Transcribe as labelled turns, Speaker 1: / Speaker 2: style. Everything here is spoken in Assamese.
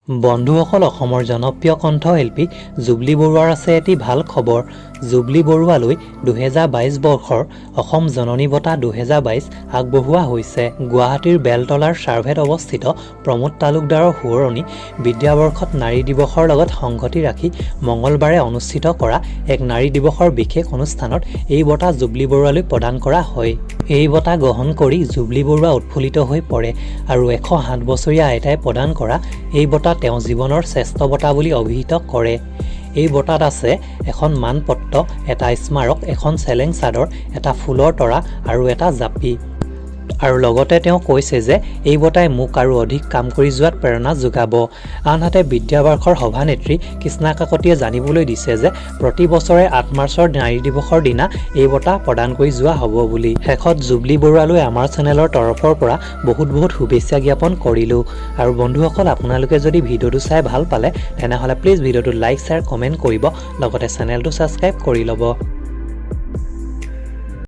Speaker 1: বন্ধুসকল, অসমৰ জনপ্ৰিয় কণ্ঠশিল্পী জুবলী বৰুৱাৰ আছে এটি ভাল খবৰ। জুবলী বৰুৱালৈ 2022 বৰ্ষৰ অসম জননী বঁটা 2022 আগবঢ়োৱা হৈছে। গুৱাহাটীৰ বেলতলাৰ ছাৰ্ভেত অৱস্থিত প্ৰমোদ তালুকদাৰৰ সোঁৱৰণী বিদ্যাবৰ্ষত নাৰী দিৱসৰ লগত সংগতি ৰাখি মঙলবাৰে অনুষ্ঠিত কৰা এক নাৰী দিৱসৰ বিশেষ অনুষ্ঠানত এই বঁটা জুবলী বৰুৱালৈ প্ৰদান কৰা হয়। এই বঁটা গ্ৰহণ কৰি জুবলী বৰুৱা উৎফুল্লিত হৈ পৰে আৰু 107 বছৰীয়া আইতাই প্ৰদান কৰা এই বঁটা তেওঁ জীৱনৰ শ্ৰেষ্ঠ বঁটা বুলি অভিহিত কৰে। এই বঁটাত আছে এখন মানপত্ৰ, এটা স্মাৰক, এখন চেলেং চাদৰ, এটা ফুলৰ তৰা আৰু এটা জাপি। আৰু লগতে তেওঁ কৈছে যে এই বঁটাই মোক আৰু অধিক কাম কৰি যোৱাত প্ৰেৰণা যোগাব। আনহাতে বিদ্যাবাৰ্ষৰ সভানেত্ৰী কৃষ্ণা কাকতিয়ে জানিবলৈ দিছে যে প্ৰতি বছৰে 8 মাৰ্চৰ নাৰী দিৱসৰ দিনা এই বঁটা প্ৰদান কৰি যোৱা হ'ব বুলি। শেষত জুবলী বৰুৱালৈ আমাৰ চেনেলৰ তৰফৰ পৰা বহুত বহুত শুভেচ্ছা জ্ঞাপন কৰিলোঁ। আৰু বন্ধুসকল, আপোনালোকে যদি ভিডিঅ'টো চাই ভাল পালে, তেনেহ'লে প্লিজ ভিডিঅ'টো লাইক, শ্বেয়াৰ, কমেণ্ট কৰিব, লগতে চেনেলটো ছাবস্ক্ৰাইব কৰি ল'ব।